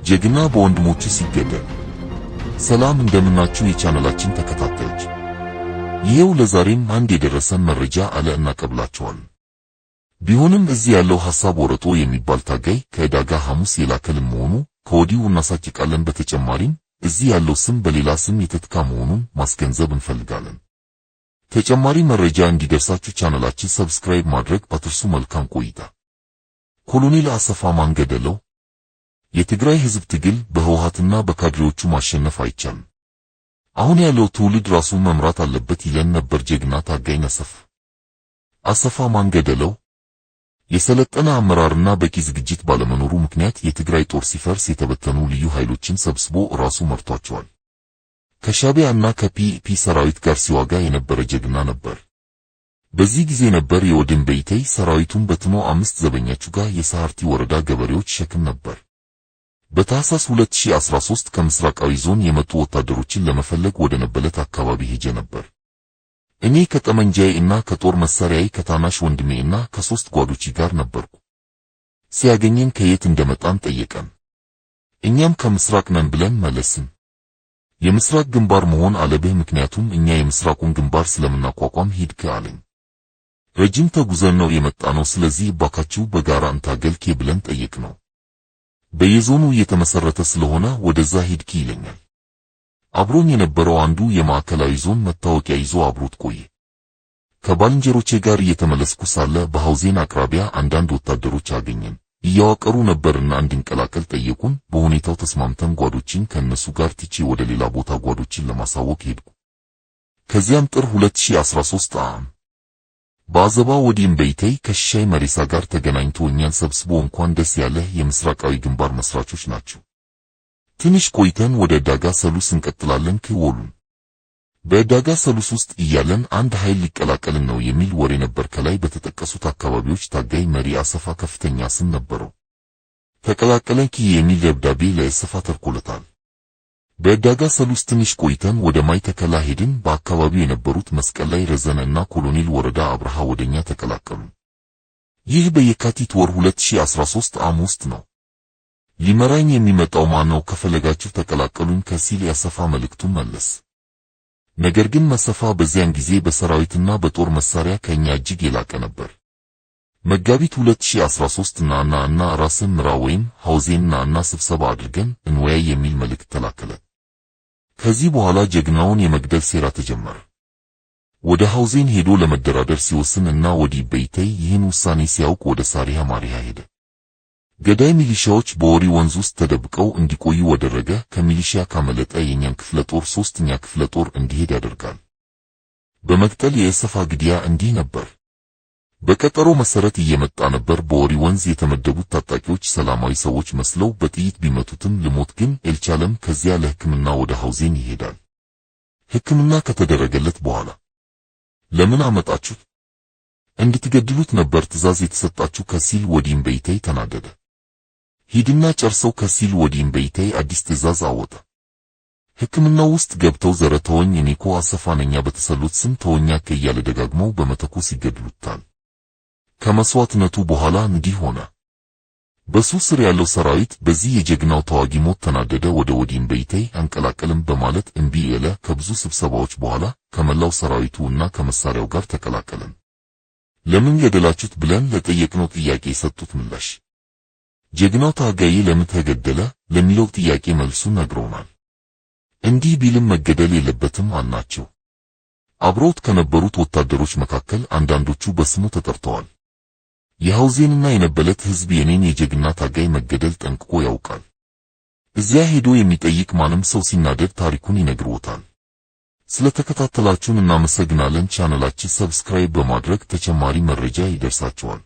ጀግና በወንድሞቹ ሲገደል። ሰላም እንደምናችሁ የቻናላችን ተከታታዮች። ይሄው ለዛሬም አንድ የደረሰን መረጃ አለ እናቀብላችኋለን። ቢሆንም እዚህ ያለው ሐሳብ ወረጦ የሚባል ታጋይ ከዕዳጋ ሐሙስ የላከልን መሆኑ ከወዲሁ እናሳውቃለን። በተጨማሪም እዚህ ያለው ስም በሌላ ስም የተተካ መሆኑን ማስገንዘብ እንፈልጋለን። ተጨማሪ መረጃ እንዲደርሳችሁ ቻናላችን subscribe ማድረግ አትርሱ። መልካም ቆይታ። ኮሎኔል አሰፋ ማን ገደለው? የትግራይ ህዝብ ትግል በህወሓትና በካድሬዎቹ ማሸነፍ አይቻልም። አሁን ያለው ትውልድ ራሱን መምራት አለበት ይለን ነበር ጀግና ታጋይ አሰፋ። አሰፋ ማን ገደለው? የሰለጠነ አመራርና በቂ ዝግጅት ባለመኖሩ ምክንያት የትግራይ ጦር ሲፈርስ የተበተኑ ልዩ ኃይሎችን ሰብስቦ ራሱ መርቷቸዋል። ከሻዕቢያ እና ከፒፒ ሰራዊት ጋር ሲዋጋ የነበረ ጀግና ነበር። በዚህ ጊዜ ነበር የወድን በይተይ ሰራዊቱን በትኖ 5 ዘበኛቹ ጋር የሳሃርቲ ወረዳ ገበሬዎች ሸክም ነበር። በታህሳስ 2013 ከምስራቃዊ ዞን የመጡ ወታደሮችን ለመፈለግ ወደ ነበለት አካባቢ ሄጄ ነበር። እኔ ከጠመንጃዬ እና ከጦር መሳሪያዬ ከታናሽ ወንድሜ እና ከሶስት ጓዶቼ ጋር ነበርኩ። ሲያገኘን ከየት እንደመጣን ጠየቀን። እኛም ከምስራቅ ነን ብለን መለስን። የምስራቅ ግንባር መሆን አለብህ፣ ምክንያቱም እኛ የምስራቁን ግንባር ስለምናቋቋም ሂድክ አለኝ። ረጅም ተጉዘን ነው የመጣነው፣ ስለዚህ እባካችሁ በጋራ እንታገልኬ ብለን ጠየቅነው። በየዞኑ እየተመሰረተ ስለሆነ ወደዛ ሂድኪ ይለኛል። አብሮኝ የነበረው አንዱ የማዕከላዊ ዞን መታወቂያ ይዞ አብሮት ቆየ። ከባልንጀሮቼ ጋር እየተመለስኩ ሳለ በሐውዜን አቅራቢያ አንዳንድ ወታደሮች አገኘን። እያዋቀሩ ነበርና እንድንቀላቀል ጠየቁን። በሁኔታው ተስማምተን ጓዶችን ከእነሱ ጋር ትቼ ወደ ሌላ ቦታ ጓዶችን ለማሳወቅ ሄድኩ። ከዚያም ጥር 2013 ዓ.ም በአዘባ ወዲም በይተይ ከሽሻይ መሬሳ ጋር ተገናኝቶ እኛን ሰብስቦ እንኳን ደስ ያለህ የምስራቃዊ ግንባር መስራቾች ናቸው። ትንሽ ቆይተን ወደ ዕዳጋ ሰሉስ እንቀጥላለን ክወሉን። በዕዳጋ ሰሉስ ውስጥ እያለን አንድ ኃይል ሊቀላቀልን ነው የሚል ወሬ ነበር። ከላይ በተጠቀሱት አካባቢዎች ታጋይ መሪ አሰፋ ከፍተኛ ስም ነበረው። ተቀላቀለን ኪ የሚል ደብዳቤ ለአሰፋ ተልኮለታል። በዕዳጋ ሰሉስ ትንሽ ቆይተን ወደ ማይ ተከላ ሄድን። በአካባቢው የነበሩት መስቀል ላይ ረዘነ እና ኮሎኔል ወረዳ አብርሃ ወደኛ ተቀላቀሉ። ይህ በየካቲት ወር 2013 ዓ.ም ውስጥ ነው። ሊመራኝ የሚመጣው ማን ነው? ከፈለጋችሁ ተቀላቀሉኝ ከሲል ያሰፋ መልእክቱን መለስ። ነገር ግን መሰፋ በዚያን ጊዜ በሰራዊትና በጦር መሳሪያ ከኛ እጅግ የላቀ ነበር። መጋቢት 2013 ናና እና ራስን ምራ ወይም ሐውዜን ናና ስብሰባ አድርገን እንወያይ የሚል መልእክት ተላከለ። ከዚህ በኋላ ጀግናውን የመግደል ሴራ ተጀመረ። ወደ ሐውዜን ሄዶ ለመደራደር ሲወስን እና ወዲ በይተይ ይህን ውሳኔ ሲያውቅ ወደ ሳሪሃ ማሪሃ ሄደ። ገዳይ ሚሊሻዎች በወሪ ወንዝ ውስጥ ተደብቀው እንዲቆዩ ወደረገ። ከሚሊሻ ካመለጠ የኛን ክፍለ ጦር 3ኛ ክፍለ ጦር እንዲሄድ ያደርጋል። በመቅጠል የአሰፋ ግድያ እንዲህ ነበር። በቀጠሮ መሰረት እየመጣ ነበር። በወሪ ወንዝ የተመደቡት ታጣቂዎች ሰላማዊ ሰዎች መስለው በጥይት ቢመቱትም ልሞት ግን አልቻለም። ከዚያ ለሕክምና ወደ ሐውዜን ይሄዳል። ሕክምና ከተደረገለት በኋላ ለምን አመጣችሁት? እንድትገድሉት ነበር ትዕዛዝ የተሰጣችሁ ከሲል ወዲም በይተይ ተናደደ። ሂድና ጨርሰው ከሲል ወዲም በይተይ አዲስ ትዕዛዝ አወጣ። ሕክምናው ውስጥ ገብተው ዘረ ተወኝ፣ እኔኮ አሰፋ ነኛ በተሰሉት ስም ተወኛ ከእያለ ደጋግመው በመተኮስ ይገድሉታል። ከመስዋዕትነቱ በኋላ እንዲህ ሆነ። በሱ ስር ያለው ሰራዊት በዚህ የጀግናው ተዋጊ ሞት ተናደደ። ወደ ወዲም በይተይ አንቀላቀልም በማለት እምቢ አለ። ከብዙ ስብሰባዎች በኋላ ከመላው ሰራዊቱ እና ከመሳሪያው ጋር ተቀላቀለን። ለምን ገደላችሁት ብለን ለጠየቅነው ጥያቄ የሰጡት ምላሽ ጀግናው ታጋይ ለምን ተገደለ ለሚለው ጥያቄ መልሱን ነግረውናል። እንዲህ ቢልም መገደል የለበትም አልናቸው። አብረውት ከነበሩት ወታደሮች መካከል አንዳንዶቹ በስሙ ተጠርተዋል። የሐውዜንና የነበለት ህዝብ የኔን የጀግና ታጋይ መገደል ጠንቅቆ ያውቃል። እዚያ ሄዶ የሚጠይቅ ማንም ሰው ሲናደድ ታሪኩን ይነግሮታል። ስለተከታተላችሁን እናመሰግናለን። ቻናላችን subscribe በማድረግ ተጨማሪ መረጃ ይደርሳችኋል።